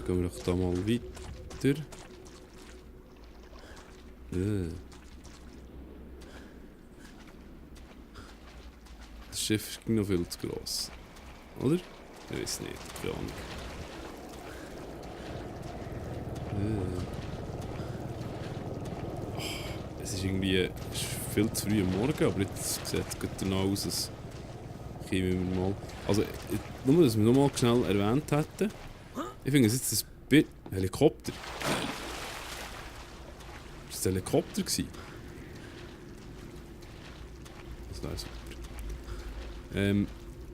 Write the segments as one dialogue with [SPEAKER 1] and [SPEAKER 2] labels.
[SPEAKER 1] Gehen wir doch da mal weiter. Das Schiff ist noch viel zu gross. Oder? Ich weiß nicht, keine Ahnung. Es ist irgendwie viel zu früh am Morgen, aber jetzt sieht es danach aus, als kämen wir mal. Also, nur, dass wir nochmal schnell erwähnt hätten. Ich finde es jetzt ein bisschen Helikopter. Ist das ein Helikopter gewesen? Das wäre super.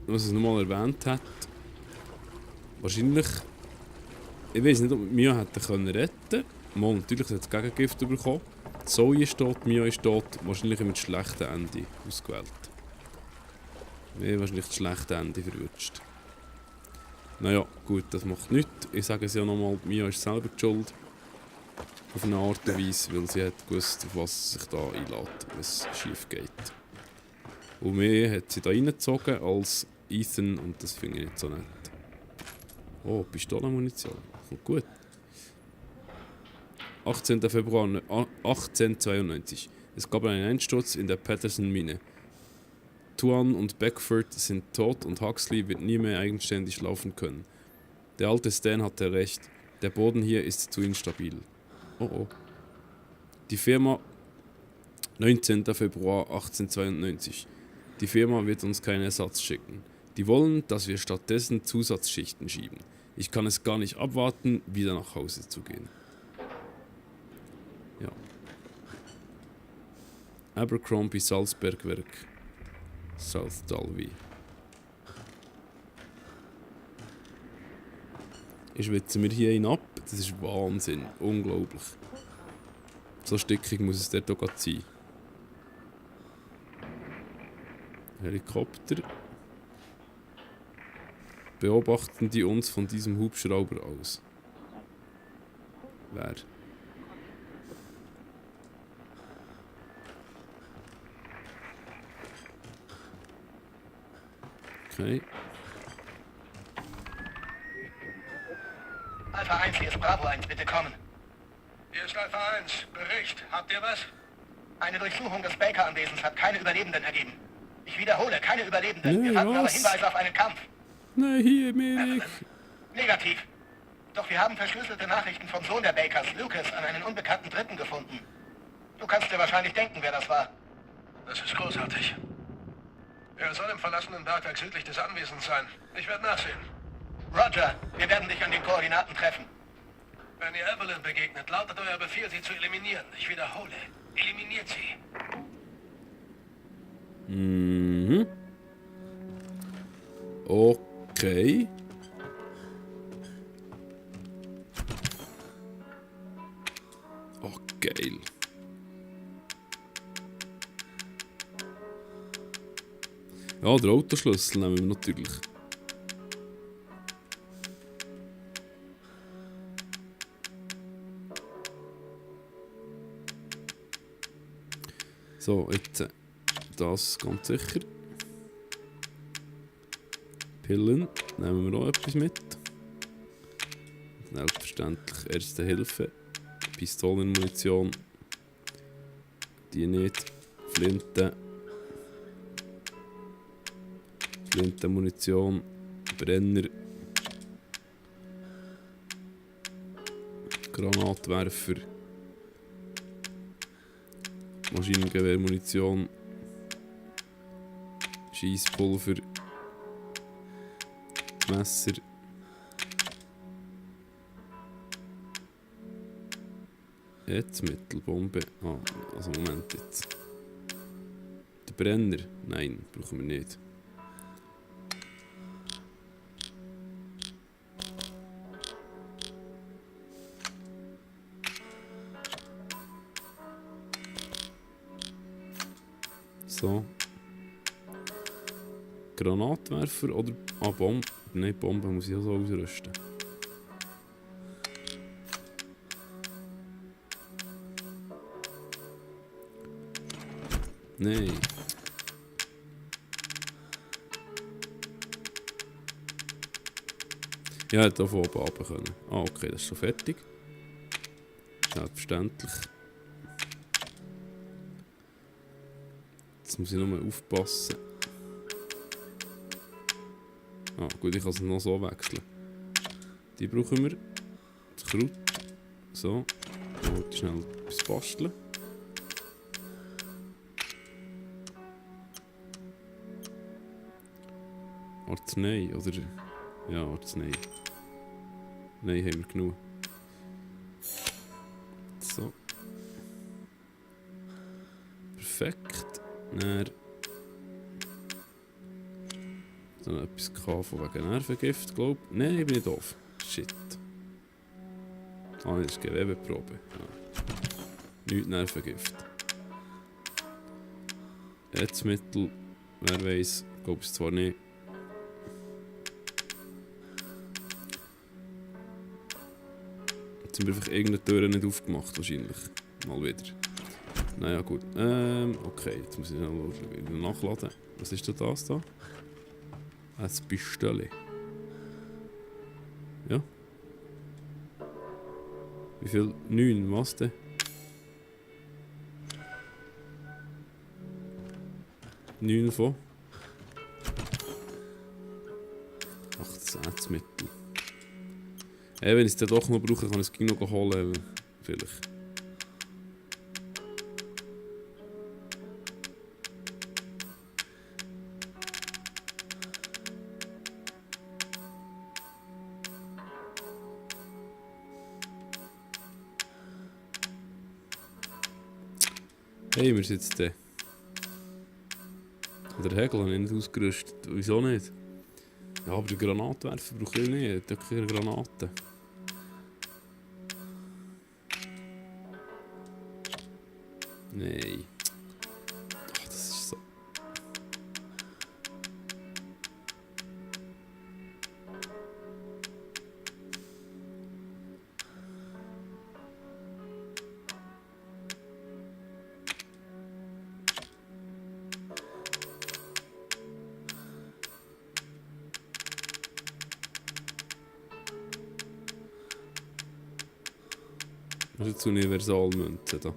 [SPEAKER 1] Was es nochmal erwähnt hat. Wahrscheinlich. Ich weiß nicht, ob wir Mia hätten können retten. Mal, natürlich hat es Gegengift bekommen. Zoe ist tot, Mia ist tot. Wahrscheinlich haben wir das schlechte Ende ausgewählt. Wir haben wahrscheinlich das schlechte Ende verwünscht. Naja, gut, das macht nichts. Ich sage es ja nochmal, Mia ist selber die schuld. Auf eine Art und Weise, weil sie hat gewusst, auf was sich da einlädt, wenn es schief geht. Und mir hat sie da reingezogen als Ethan und das finde ich nicht so nett. Oh, Pistolenmunition. Kommt gut. 18. Februar 1892. Es gab einen Einsturz in der Patterson-Mine. Tuan und Beckford sind tot und Huxley wird nie mehr eigenständig laufen können. Der alte Stan hatte recht. Der Boden hier ist zu instabil. Oh oh. Die Firma 19. Februar 1892. Die Firma wird uns keinen Ersatz schicken. Die wollen, dass wir stattdessen Zusatzschichten schieben. Ich kann es gar nicht abwarten, wieder nach Hause zu gehen. Ja. Abercrombie Salzbergwerk. South Dalby. Ich schwitze mir hier hin ab. Das ist Wahnsinn. Unglaublich. So stickig muss es dort auch sein. Helikopter. Beobachten die uns von diesem Hubschrauber aus. Wer? Okay.
[SPEAKER 2] Alpha 1, hier ist Bravo 1, bitte kommen.
[SPEAKER 3] Hier ist Alpha 1. Bericht. Habt ihr was?
[SPEAKER 2] Eine Durchsuchung des Baker-Anwesens hat keine Überlebenden ergeben. Ich wiederhole, keine Überlebenden. Wir fanden aber
[SPEAKER 1] was?
[SPEAKER 2] Hinweise auf einen Kampf.
[SPEAKER 1] Nein, hier, Merik.
[SPEAKER 2] Negativ. Doch wir haben verschlüsselte Nachrichten vom Sohn der Bakers, Lucas, an einen unbekannten Dritten gefunden. Du kannst dir wahrscheinlich denken, wer das war.
[SPEAKER 3] Das ist großartig. Er soll im verlassenen Bergwerk südlich des Anwesens sein. Ich werde nachsehen.
[SPEAKER 2] Roger, wir werden dich an den Koordinaten treffen.
[SPEAKER 3] Wenn ihr Evelyn begegnet, lautet euer Befehl, sie zu eliminieren. Ich wiederhole. Eliminiert sie.
[SPEAKER 1] Mhm. Okay. Oh, geil. Ja, den Autoschlüssel nehmen wir natürlich. So, jetzt das ganz sicher. Pillen nehmen wir noch etwas mit. Selbstverständlich Erste Hilfe. Pistolenmunition. Die nicht. Flinte. Flintenmunition. Brenner. Granatwerfer. Maschinengewehrmunition. Schiesspulver. Messer. Jetzt Mittelbombe. Ah, also Moment jetzt. Der Brenner? Nein, brauchen wir nicht. So. Granatwerfer oder... Ah, Bombe. Nein, Bombe muss ich auch so ausrüsten. Nein. Ja, hätte auch von oben runter können. Ah, okay, das ist schon fertig. Selbstverständlich. Jetzt muss ich nur mal aufpassen. Ah, gut, ich kann es noch so wechseln. Die brauchen wir. Das Kraut. So. Und schnell etwas basteln. Arznei, oder? Ja, Arznei. Nein, haben wir genug. So. Perfekt. Dann... Dann etwas von wegen Nervengift, glaube ich. Nein, ich bin nicht doof. Shit. Ah, das ist Gewebeprobe. Ja. Nicht Nervengift. Ätzmittel, wer weiß, glaube ich zwar nicht. Jetzt haben wir einfach irgendeine Tür nicht aufgemacht, wahrscheinlich. Mal wieder. Naja, gut. Okay, jetzt muss ich noch wieder nachladen. Was ist denn das da? Ein Pistole. Ja. Wie viel? 9, was denn? 9 von? 18 Mittel. Wenn ich es dann doch noch brauche, kann ich es noch holen. Vielleicht. Hey, wir sind jetzt der Hegel habe ich nicht ausgerüstet. Wieso nicht? Ja, aber die Granatwerfer brauche ich nicht. Ich habe keine Granaten. Nein. Ach, das ist so. Das ist jetzt Universalmünze da.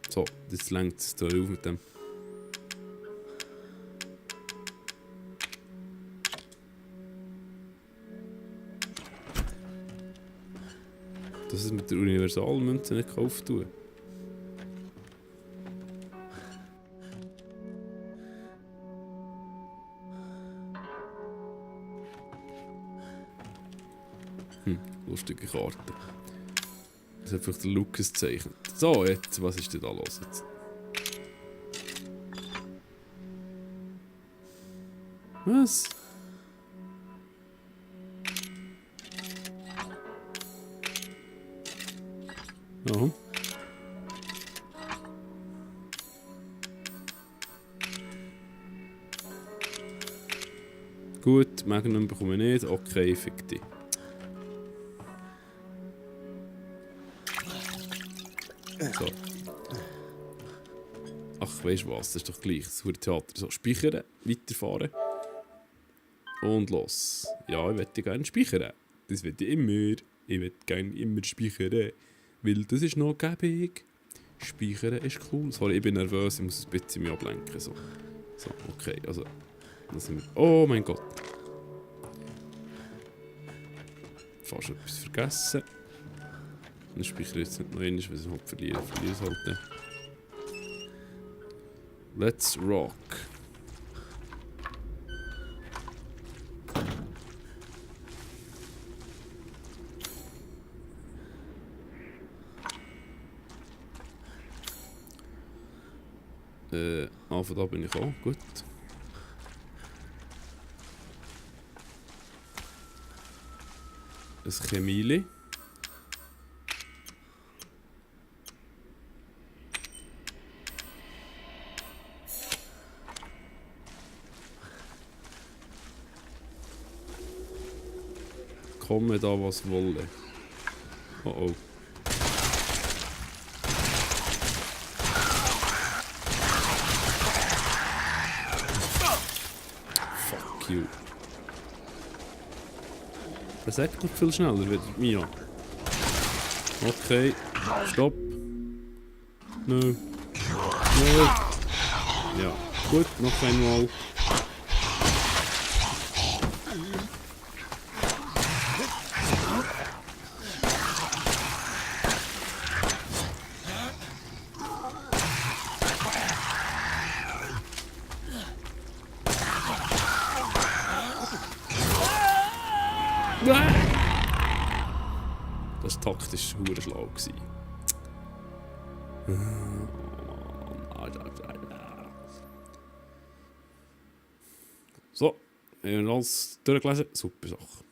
[SPEAKER 1] So, jetzt lenkt es da auf mit dem. Dass es mit der Universalmünze nicht gekauft tun. Lustige Karte. Das hat vielleicht der Lucas gezeichnet. So, jetzt, was ist denn da los jetzt? Was? Ja. Gut, Magnum bekomme ich nicht. Okay, fick dich. So. Ach, weißt du was? Das ist doch gleich. Das Theater. So, speichern, weiterfahren. Und los. Ja, ich möchte gerne speichern. Das will ich immer. Ich möchte gerne immer speichern. Weil das ist noch gäbig. Speichern ist cool. Sorry, ich bin nervös. Ich muss ein bisschen mich ablenken. So, okay. Also, das sind wir. Oh mein Gott. Fast etwas vergessen. Dann speichere ich jetzt nicht noch einmal, weil ich halt verliere. Verliere es halt. Let's rock. Von da bin ich auch. Gut. Ein Chemie. Komme da was wolle. Oh oh. Der säckelt viel schneller wie Mio. Okay, stopp. Nö. Nö. Ja, gut, noch einmal. Das war taktisch hure schlau gewesen. So, wir haben alles durchgelesen. Super Sache.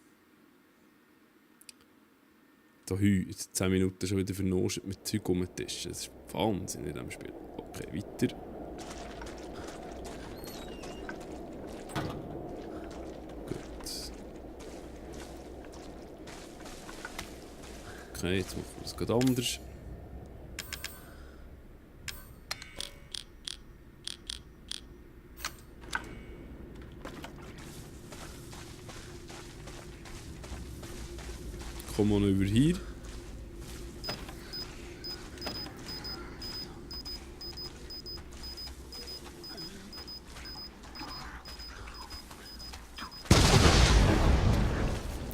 [SPEAKER 1] Da heute 10 Minuten schon wieder vernoschen mit Zeug rumtischen. Das ist Wahnsinn in diesem Spiel. Okay, weiter. Gut. Okay, jetzt machen wir es gerade anders. Komm mal über hier.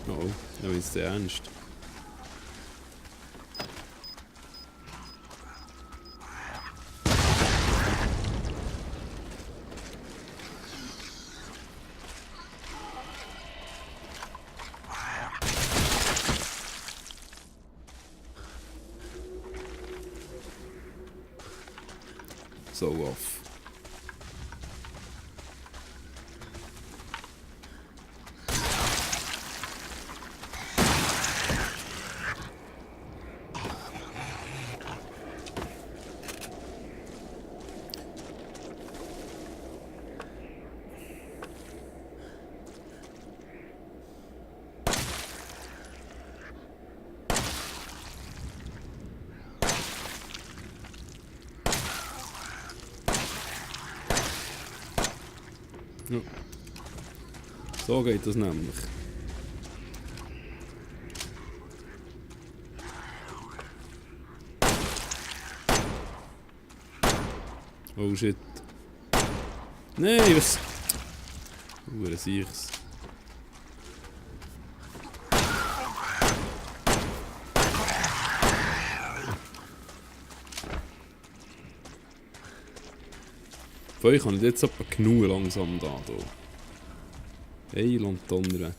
[SPEAKER 1] Oh, da ist der ernst. So off. Ja. So geht das nämlich. Oh shit. Nein, was? Hure sich's. Für euch habe ich jetzt etwa genug langsam da. Heiland Donnerwetter.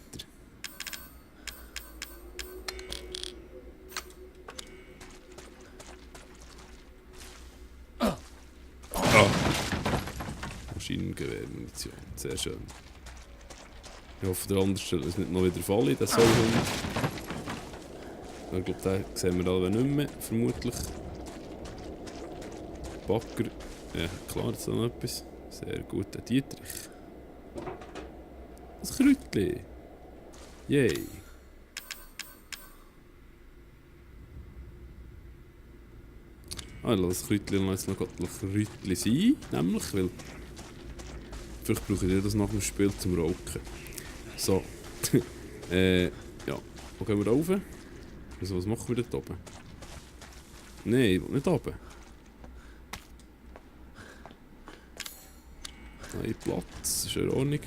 [SPEAKER 1] Ah! Maschinengewehrmunition. Sehr schön. Ich hoffe, der andere stellt uns nicht noch wieder Fall, das soll ich glaube, den sehen wir alle nicht mehr, vermutlich. Backer. Ja, klar, jetzt noch etwas. Sehr gut, der Dietrich. Das Kräutchen. Yay. Ah, lass das Kräutchen jetzt noch ein Kräutchen sein, nämlich, weil vielleicht brauche ich das nach dem Spiel zum Rauchen. So. Ja. Wo gehen wir da rauf? Also, was machen wir da oben? Nein, ich will nicht oben. Nein, Platz, ist in Ordnung.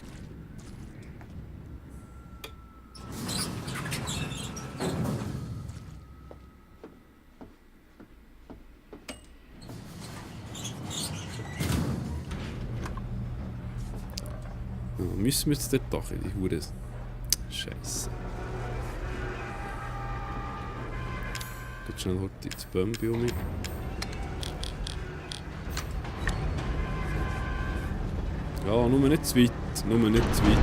[SPEAKER 1] Ja, müssen wir jetzt dort doch in die Hure. Scheiße. Geht schnell heute ins Bömbi um mich. Ja, nur nicht zu weit. Nur nicht zu weit.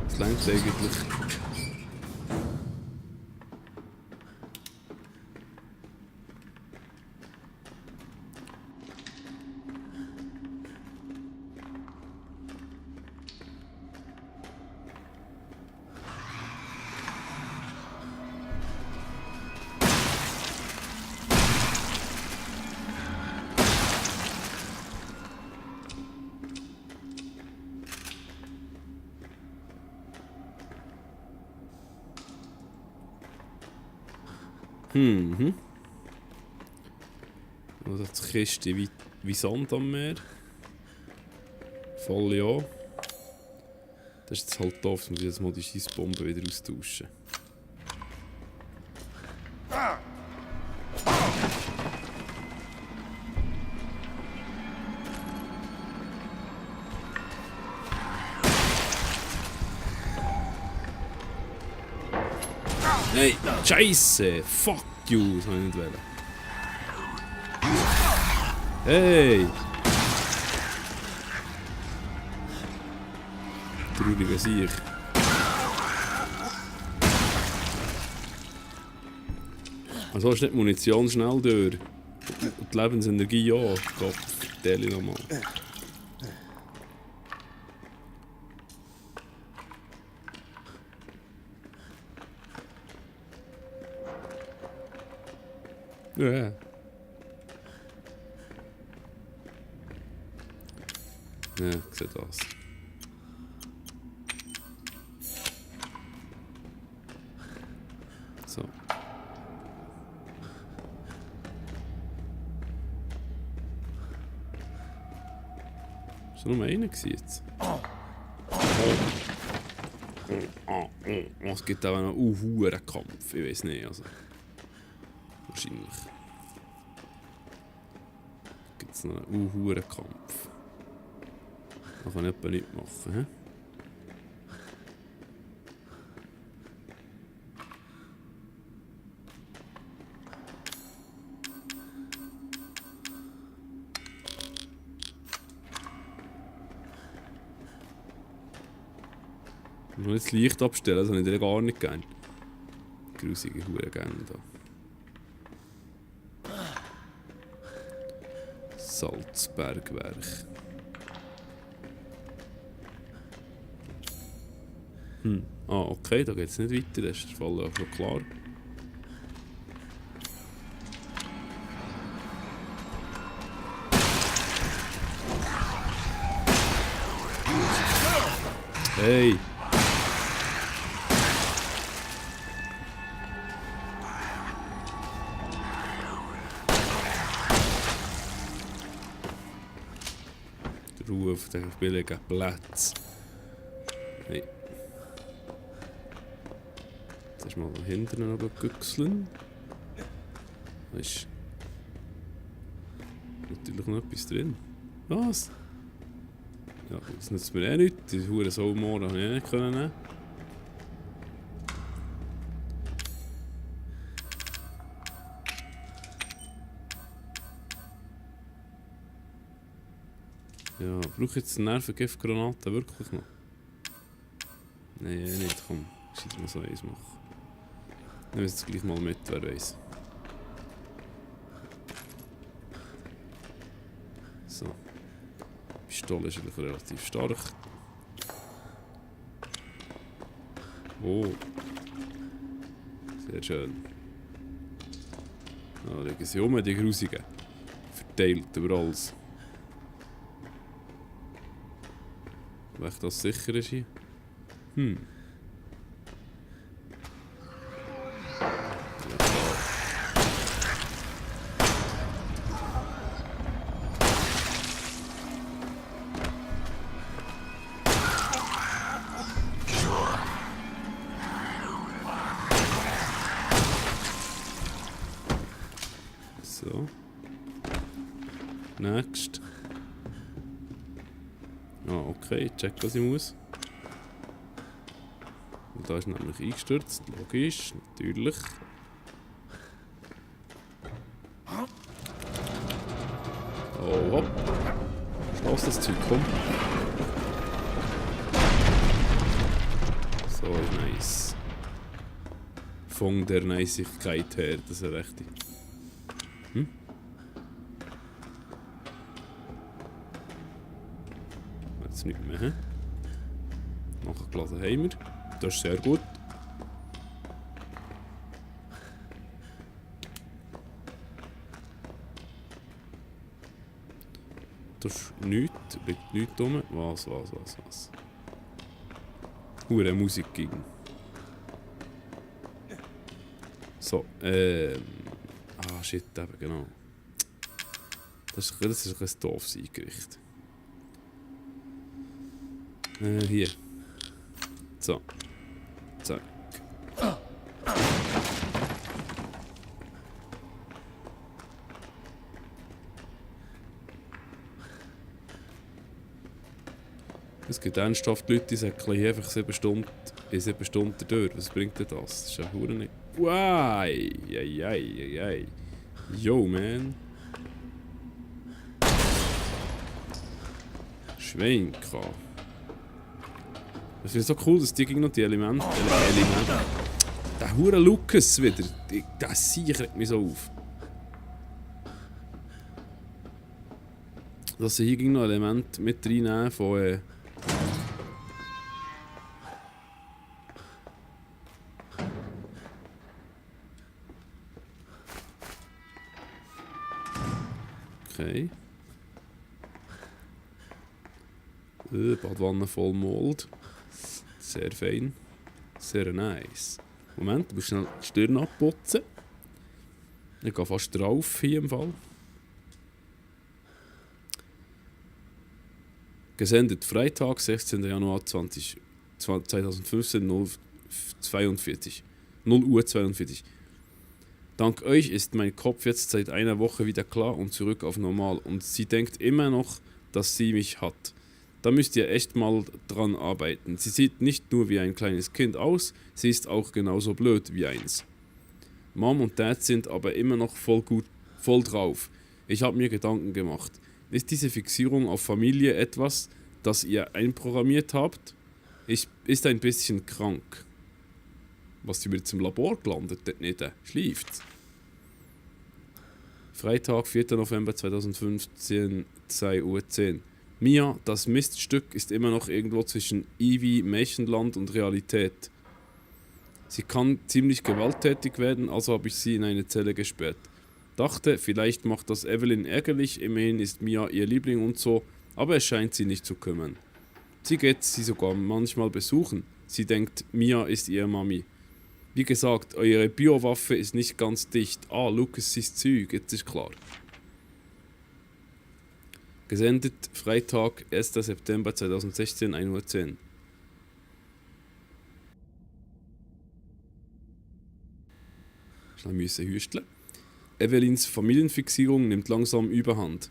[SPEAKER 1] Das reicht eigentlich. Mhm. Also die Kiste wie Sand am Meer. Voll ja. Das ist jetzt halt doof, dass muss ich jetzt mal die Scheissbombe wieder austauschen. Nein, Scheiße! Fuck you! Das wollte ich nicht wollen. Hey! Trauriger Sieg. Also ist nicht die Munition schnell durch. Und die Lebensenergie ja. Gott, vertelle nochmal. Ja. Ja, ich sehe das. So. Ist nur einer jetzt? Es gibt auch noch einen hohen Kampf, ich weiß nicht. Also. Wahrscheinlich. Gibt es noch einen hohen Kampf. Da kann jemand nichts machen. He? Ich muss jetzt das Licht abstellen, das habe ich dir gar nicht gern. Grusige Hurengänge da. Salzbergwerk. Ah, okay, da geht es nicht weiter, das ist der Fall auch schon klar. Hey! Ruhe auf den billigen Platz. Hey. Jetzt ist mal da hinten noch güchseln. Da ist natürlich noch etwas drin. Was? Ja, das nützt mir eh nichts. Die Huren Soulmoor habe ich nicht nehmen. Ja, brauche ich jetzt eine Nervengiftgranate wirklich noch? Nein, nicht, komm. Ich mal so eins machen. Nehmen wir jetzt gleich mal mit, wer weiß. So. Die Pistole ist relativ stark. Oh. Sehr schön. Da liegen sie um, die Grusigen. Verteilt über alles. Weil das sicher ist hier. So. Next. Ah, okay, check, was ich muss. Und da ist nämlich eingestürzt, logisch, natürlich. Oh, hopp. Los das Zeug, komm. So, nice. Von der Neisigkeit her, das ist eine rechte. Jetzt nicht mehr, he? Nachgeladen haben wir. Das ist sehr gut. Das ist nichts, liegt nichts rum. Was? Hure Musik gegen. So, ah shit, eben, genau. Das ist ein doofes Eingericht. Hier. So. Zack. Es gibt ernsthaft Leute, die säckeln hier einfach 7 Stunden durch. Was bringt denn das? Das ist ja hure nicht... Why? Ei. Yo, man. Schwenka. Ich finde es so cool, dass die gegen noch die Elemente... Der hure Lucas wieder. Der Sieg regt mich so auf. Dass sie hier gegen noch Elemente mit reinnehmen von... Okay. Badwanne voll Mold. Sehr fein. Sehr nice. Moment, du musst schnell die Stirn abputzen. Ich gehe fast drauf hier im Fall. Gesendet Freitag, 16. Januar 2015, 0 Uhr 42. Dank euch ist mein Kopf jetzt seit einer Woche wieder klar und zurück auf normal und sie denkt immer noch, dass sie mich hat. Da müsst ihr echt mal dran arbeiten. Sie sieht nicht nur wie ein kleines Kind aus, sie ist auch genauso blöd wie eins. Mom und Dad sind aber immer noch voll drauf. Ich habe mir Gedanken gemacht. Ist diese Fixierung auf Familie etwas, das ihr einprogrammiert habt? Ist ein bisschen krank. Was sie jetzt im Labor gelandet, dort nicht schläft. Freitag, 4. November 2015, 2:10 Uhr. Mia, das Miststück ist immer noch irgendwo zwischen Ivy, Märchenland und Realität. Sie kann ziemlich gewalttätig werden, also habe ich sie in eine Zelle gesperrt. Dachte, vielleicht macht das Evelyn ärgerlich, immerhin ist Mia ihr Liebling und so, aber es scheint sie nicht zu kümmern. Sie geht sie sogar manchmal besuchen. Sie denkt, Mia ist ihre Mami. Wie gesagt, eure Biowaffe ist nicht ganz dicht. Ah, Lucas ist Zeug, jetzt ist klar. Gesendet Freitag, 1. September 2016, 1:10 Uhr. Schnell müssen hüsteln. Evelyns Familienfixierung nimmt langsam Überhand.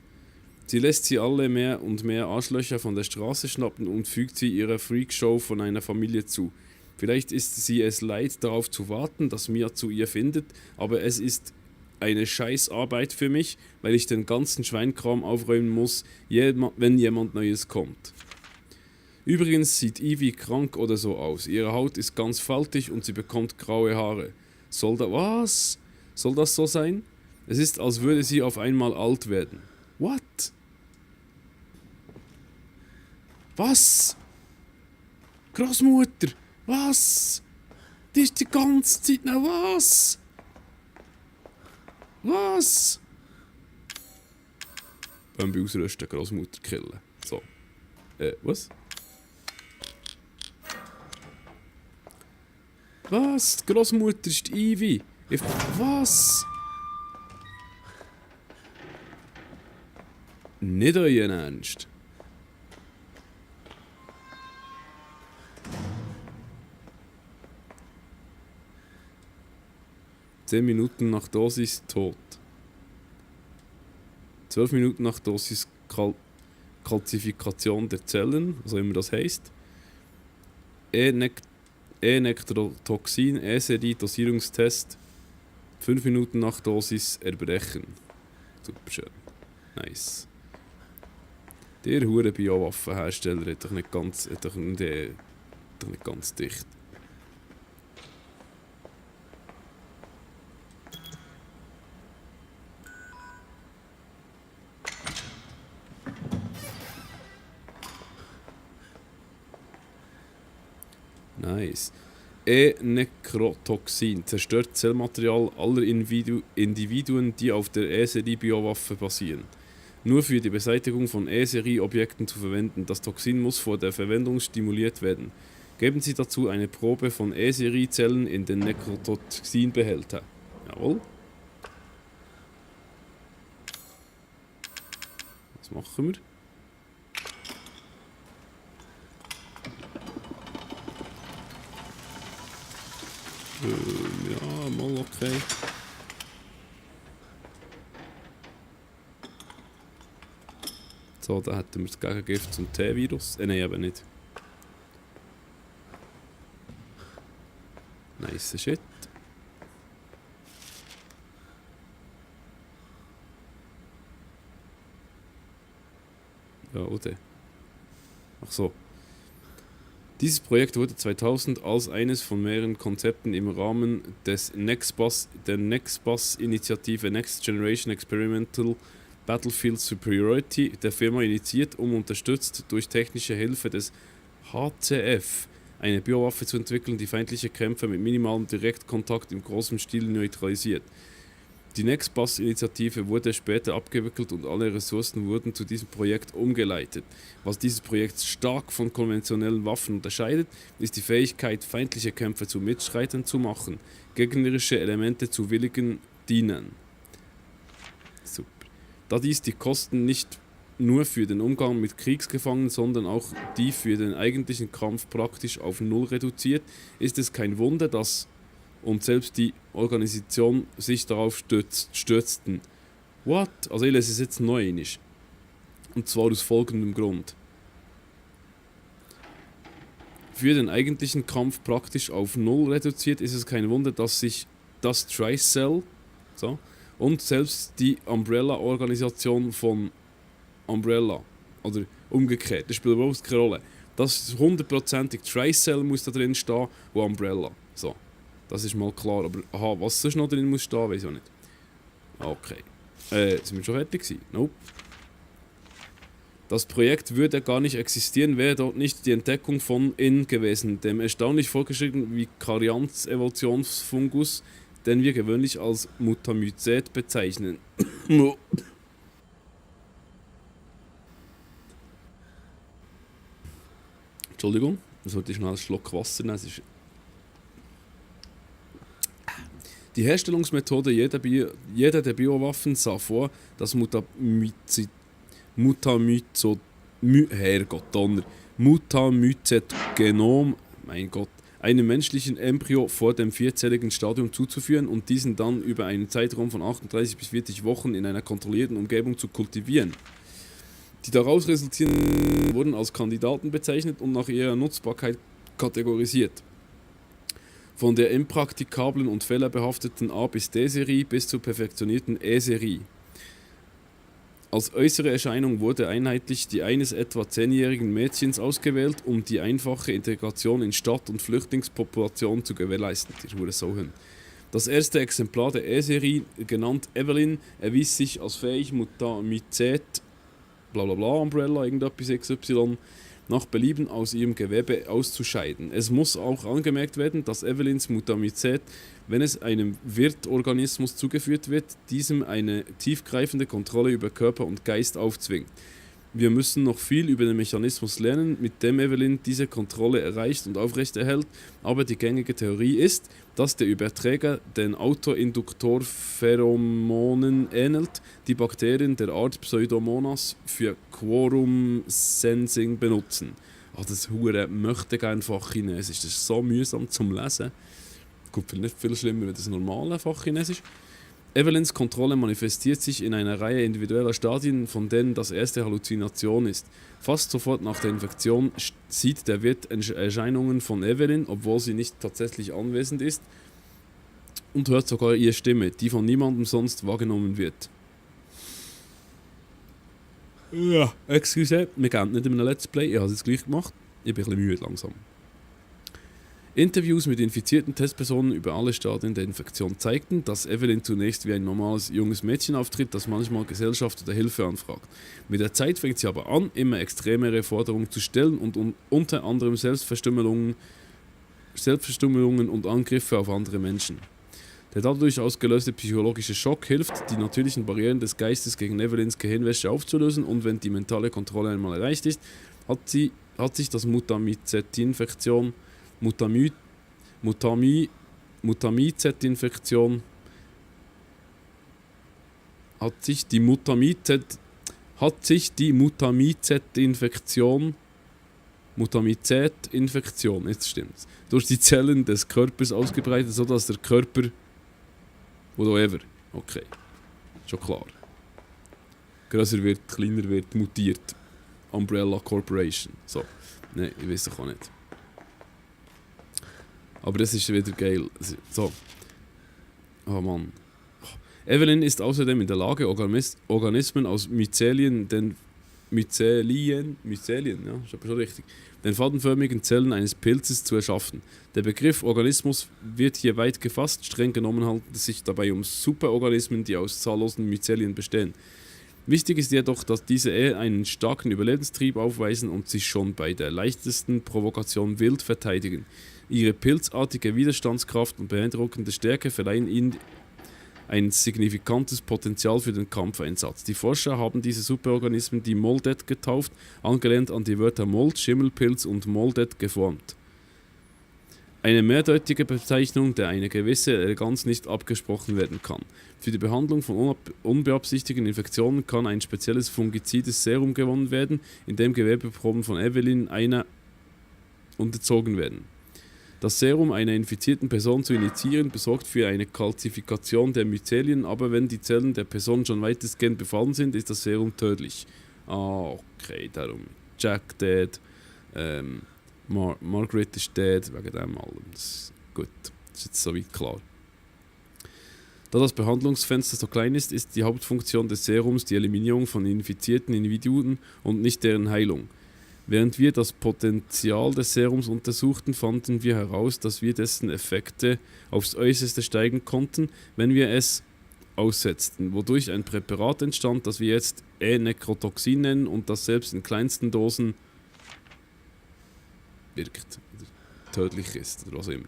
[SPEAKER 1] Sie lässt sie alle mehr und mehr Arschlöcher von der Straße schnappen und fügt sie ihrer Freakshow von einer Familie zu. Vielleicht ist sie es leid, darauf zu warten, dass Mia zu ihr findet, aber es ist eine Scheißarbeit für mich, weil ich den ganzen Schweinkram aufräumen muss, wenn jemand Neues kommt. Übrigens sieht Ivy krank oder so aus. Ihre Haut ist ganz faltig und sie bekommt graue Haare. Was? Soll das so sein? Es ist, als würde sie auf einmal alt werden. What? Was? Großmutter? Was? Die ist die ganze Zeit noch was? Was? Bambi ausrüsten, Großmutter killen. So. Was? Was? Die Großmutter ist die Ivy. Was? Nicht euren Ernst. Zehn Minuten nach Dosis tot. 12 Minuten nach Dosis Kalzifikation der Zellen, was auch immer das heisst. E-Nektrotoxin, E-Serie-Dosierungstest. 5 Minuten nach Dosis Erbrechen. Super schön. Nice. Der hure Biowaffenhersteller hat doch nicht ganz dicht. Nice. E-Nekrotoxin zerstört Zellmaterial aller Individuen, die auf der E-Serie-Biowaffe basieren. Nur für die Beseitigung von E-Serie-Objekten zu verwenden. Das Toxin muss vor der Verwendung stimuliert werden. Geben Sie dazu eine Probe von E-Serie-Zellen in den Nekrotoxinbehälter. Jawohl. Was machen wir? Ja, mal okay. So, da hätten wir das Gegengift zum T-Virus. Nein, eben nicht. Nice shit. Ja, oder? Ach so. Dieses Projekt wurde 2000 als eines von mehreren Konzepten im Rahmen der NextBus-Initiative Next Generation Experimental Battlefield Superiority der Firma initiiert, um unterstützt durch technische Hilfe des HCF eine Biowaffe zu entwickeln, die feindliche Kämpfer mit minimalem Direktkontakt im großen Stil neutralisiert. Die NextBus-Initiative wurde später abgewickelt und alle Ressourcen wurden zu diesem Projekt umgeleitet. Was dieses Projekt stark von konventionellen Waffen unterscheidet, ist die Fähigkeit, feindliche Kämpfer zu Mitstreitern zu machen, gegnerische Elemente zu willigen Dienern. Super. Da dies die Kosten nicht nur für den Umgang mit Kriegsgefangenen, sondern auch die für den eigentlichen Kampf praktisch auf Null reduziert, ist es kein Wunder, dass und selbst die Organisation sich darauf stürzten. What? Also ich lese es jetzt neu nicht. Und zwar aus folgendem Grund. Für den eigentlichen Kampf praktisch auf Null reduziert, ist es kein Wunder, dass sich das Tricell und selbst die Umbrella-Organisation von Umbrella, oder umgekehrt, das spielt überhaupt keine Rolle. Das ist 100%ig Tricell muss da drin stehen und Umbrella. So. Das ist mal klar, aber aha, was sonst noch drin muss stehen, weiß ich auch nicht. Okay. Sind wir schon fertig gewesen? Nope. Das Projekt würde gar nicht existieren, wäre dort nicht die Entdeckung von In gewesen, dem erstaunlich fortgeschrittenen Vikariants-Evolutionsfungus, den wir gewöhnlich als Mutamycet bezeichnen. Entschuldigung, ich sollte schnell einen Schluck Wasser nehmen. Die Herstellungsmethode jeder der Biowaffen sah vor, das Mutamycet-Genom, mein Gott, einem menschlichen Embryo vor dem vierzelligen Stadium zuzuführen und diesen dann über einen Zeitraum von 38 bis 40 Wochen in einer kontrollierten Umgebung zu kultivieren. Die daraus resultierenden wurden als Kandidaten bezeichnet und nach ihrer Nutzbarkeit kategorisiert. Von der impraktikablen und fehlerbehafteten A bis D-Serie bis zur perfektionierten E-Serie. Als äußere Erscheinung wurde einheitlich die eines etwa 10-jährigen Mädchens ausgewählt, um die einfache Integration in Stadt- und Flüchtlingspopulation zu gewährleisten. Das erste Exemplar der E-Serie, genannt Evelyn, erwies sich als fähig, Mutamycet, blablabla, Umbrella, irgendetwas XY, nach Belieben aus ihrem Gewebe auszuscheiden. Es muss auch angemerkt werden, dass Evelyns Mutamycet, wenn es einem Wirtorganismus zugeführt wird, diesem eine tiefgreifende Kontrolle über Körper und Geist aufzwingt. Wir müssen noch viel über den Mechanismus lernen, mit dem Evelyn diese Kontrolle erreicht und aufrechterhält, aber die gängige Theorie ist, dass der Überträger den Autoinduktor-Pheromonen ähnelt, die Bakterien der Art Pseudomonas für Quorum-Sensing benutzen. Das hure möchte gerne Fachchinesisch, das ist so mühsam zum Lesen. Gut, nicht viel schlimmer, wenn das normale Fachchinesisch. Evelyns Kontrolle manifestiert sich in einer Reihe individueller Stadien, von denen das erste Halluzination ist. Fast sofort nach der Infektion sieht der Wirt Erscheinungen von Evelyn, obwohl sie nicht tatsächlich anwesend ist, und hört sogar ihre Stimme, die von niemandem sonst wahrgenommen wird. Ja, excuse, wir gehen nicht in einem Let's Play, ich habe es jetzt gleich gemacht. Ich bin ein bisschen müde langsam. Interviews mit infizierten Testpersonen über alle Stadien der Infektion zeigten, dass Evelyn zunächst wie ein normales junges Mädchen auftritt, das manchmal Gesellschaft oder Hilfe anfragt. Mit der Zeit fängt sie aber an, immer extremere Forderungen zu stellen und unter anderem Selbstverstümmelungen und Angriffe auf andere Menschen. Der dadurch ausgelöste psychologische Schock hilft, die natürlichen Barrieren des Geistes gegen Evelyns Gehirnwäsche aufzulösen, und wenn die mentale Kontrolle einmal erreicht ist, hat sich das Mutamycet-Infektion hat sich die Mutamizet-Infektion, jetzt stimmt's, durch die Zellen des Körpers ausgebreitet, sodass der Körper, whatever, okay, schon klar, größer wird, kleiner wird, mutiert. Umbrella Corporation. So, nein, ich weiß doch auch nicht. Aber das ist wieder geil. So. Oh Mann. Evelyn ist außerdem in der Lage, Organismen aus Myzelien, ja, ist aber schon richtig, den fadenförmigen Zellen eines Pilzes zu erschaffen. Der Begriff Organismus wird hier weit gefasst, streng genommen handelt es sich dabei um Superorganismen, die aus zahllosen Myzelien bestehen. Wichtig ist jedoch, dass diese einen starken Überlebenstrieb aufweisen und sich schon bei der leichtesten Provokation wild verteidigen. Ihre pilzartige Widerstandskraft und beeindruckende Stärke verleihen ihnen ein signifikantes Potenzial für den Kampfeinsatz. Die Forscher haben diese Superorganismen die Moldet getauft, angelehnt an die Wörter Mold, Schimmelpilz und Moldet geformt. Eine mehrdeutige Bezeichnung, der eine gewisse Eleganz nicht abgesprochen werden kann. Für die Behandlung von unbeabsichtigten Infektionen kann ein spezielles fungizides Serum gewonnen werden, in dem Gewebeproben von Evelyn einer unterzogen werden. Das Serum einer infizierten Person zu initiieren, besorgt für eine Kalzifikation der Myzelien, aber wenn die Zellen der Person schon weitestgehend befallen sind, ist das Serum tödlich. Ah, okay, darum. Jack dead, Margaret ist dead, wegen dem allem. Gut, das ist jetzt soweit klar. Da das Behandlungsfenster so klein ist, ist die Hauptfunktion des Serums die Eliminierung von infizierten Individuen und nicht deren Heilung. Während wir das Potenzial des Serums untersuchten, fanden wir heraus, dass wir dessen Effekte aufs Äußerste steigen konnten, wenn wir es aussetzten, wodurch ein Präparat entstand, das wir jetzt Nekrotoxin nennen und das selbst in kleinsten Dosen wirkt, tödlich ist oder was auch immer.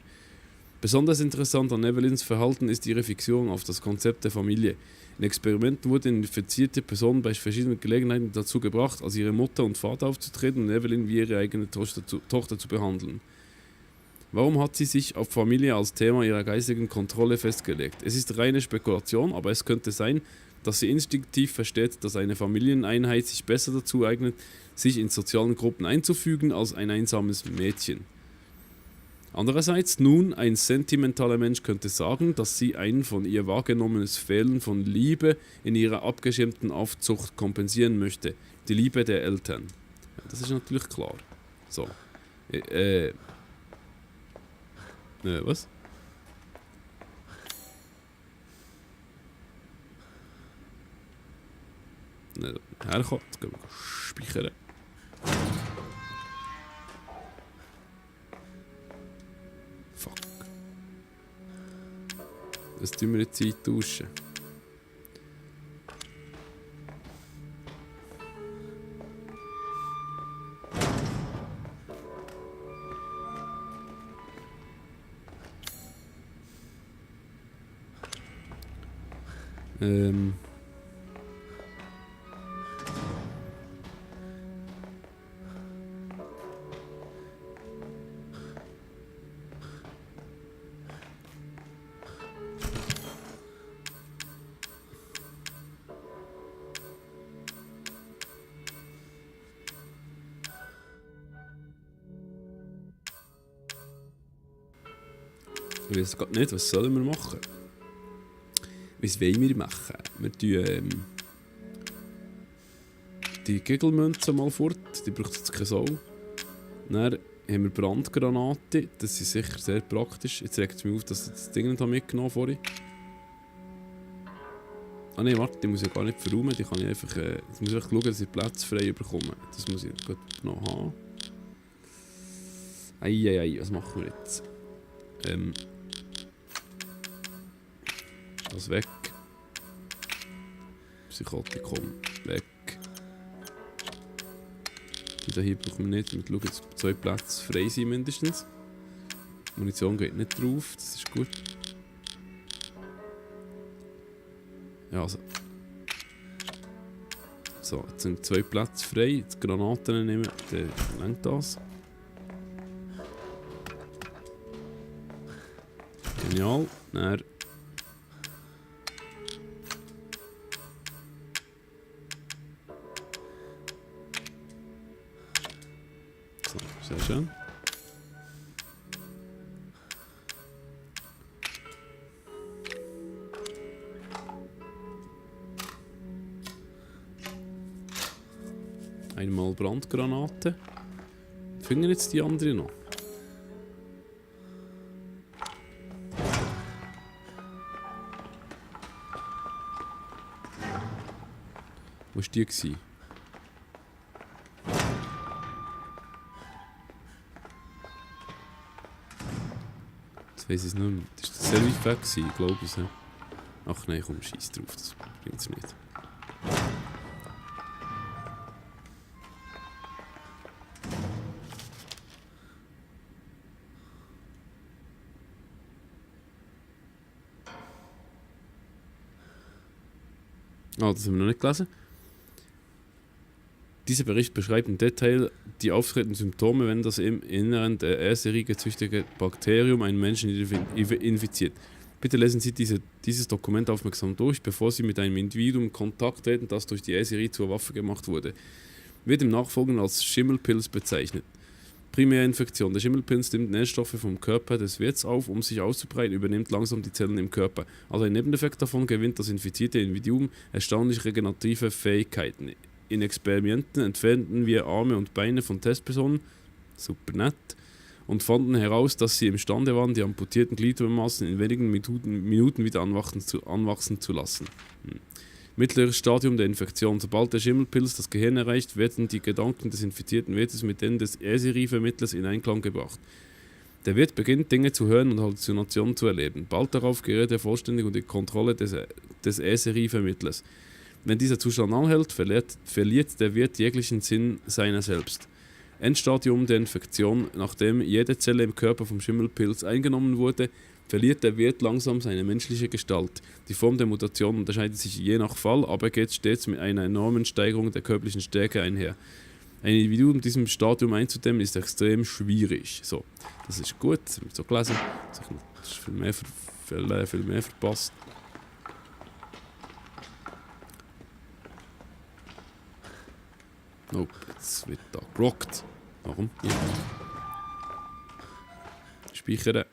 [SPEAKER 1] Besonders interessant an Evelyns Verhalten ist ihre Fixierung auf das Konzept der Familie. In Experimenten wurden infizierte Personen bei verschiedenen Gelegenheiten dazu gebracht, als ihre Mutter und Vater aufzutreten und Evelyn wie ihre eigene Tochter zu behandeln. Warum hat sie sich auf Familie als Thema ihrer geistigen Kontrolle festgelegt? Es ist reine Spekulation, aber es könnte sein, dass sie instinktiv versteht, dass eine Familieneinheit sich besser dazu eignet, sich in sozialen Gruppen einzufügen, als ein einsames Mädchen. Andererseits nun, ein sentimentaler Mensch könnte sagen, dass sie ein von ihr wahrgenommenes Fehlen von Liebe in ihrer abgeschirmten Aufzucht kompensieren möchte. Die Liebe der Eltern. Ja, das ist natürlich klar. So. Was? Herkommen, jetzt gehen wir speichern. Fuck. Das tun wir jetzt eintauschen. Ich weiß gerade nicht, was sollen wir machen? Was wollen wir machen? Wir tun die Gegelmünze mal fort, die braucht jetzt keine Sau. Dann haben wir Brandgranate, das ist sicher sehr praktisch. Jetzt regt es mich auf, dass ich das Ding nicht mitgenommen habe vorhin. Ah nein, warte, die muss ich gar nicht verräumen, die kann ich einfach, jetzt muss ich schauen, dass ich Platz frei bekomme. Das muss ich gut noch haben. Eieiei, was machen wir jetzt? Das weg. Psychotikum weg. Die hier brauchen wir nicht. Wir schauen, dass 2 Plätze frei sind mindestens. Munition geht nicht drauf, das ist gut. Ja, also. So, jetzt sind 2 Plätze frei. Jetzt Granaten nehmen, dann lenkt das. Genial. Dann Sehr schön. Einmal Brandgranate. Finden jetzt die andere noch? Wo war die gewesen? Jetzt weiss ich es nicht mehr. Das war der Service weg, ich glaube es. Ja. Ach nein, komm, scheiß drauf, das bringt es nicht. Ah, das haben wir noch nicht gelesen. Dieser Bericht beschreibt im Detail die auftretenden Symptome, wenn das im Inneren der E-Serie gezüchtete Bakterium einen Menschen infiziert. Bitte lesen Sie dieses Dokument aufmerksam durch, bevor Sie mit einem Individuum in Kontakt treten, das durch die E-Serie zur Waffe gemacht wurde. Wird im Nachfolgenden als Schimmelpilz bezeichnet. Primärinfektion. Der Schimmelpilz nimmt Nährstoffe vom Körper des Wirts auf, um sich auszubreiten, übernimmt langsam die Zellen im Körper. Als ein Nebeneffekt davon gewinnt das infizierte Individuum erstaunlich regenerative Fähigkeiten. In Experimenten entfernten wir Arme und Beine von Testpersonen, super nett, und fanden heraus, dass sie imstande waren, die amputierten Gliedmaßen in wenigen Minuten wieder anwachsen zu lassen. Mittleres Stadium der Infektion. Sobald der Schimmelpilz das Gehirn erreicht, werden die Gedanken des infizierten Wirtes mit denen des E-Serie-Vermittlers in Einklang gebracht. Der Wirt beginnt, Dinge zu hören und Halluzinationen zu erleben. Bald darauf gerät er vollständig unter die Kontrolle des E-Serie-Vermittlers. Wenn dieser Zustand anhält, verliert der Wirt jeglichen Sinn seiner selbst. Endstadium der Infektion. Nachdem jede Zelle im Körper vom Schimmelpilz eingenommen wurde, verliert der Wirt langsam seine menschliche Gestalt. Die Form der Mutation unterscheidet sich je nach Fall, aber geht stets mit einer enormen Steigerung der körperlichen Stärke einher. Ein Individuum in diesem Stadium einzudämmen ist extrem schwierig. So, das ist gut, das habe ich so gelesen. Das ist viel mehr verpasst. Oh, jetzt wird da gerockt. Warum? Ja. Speichern.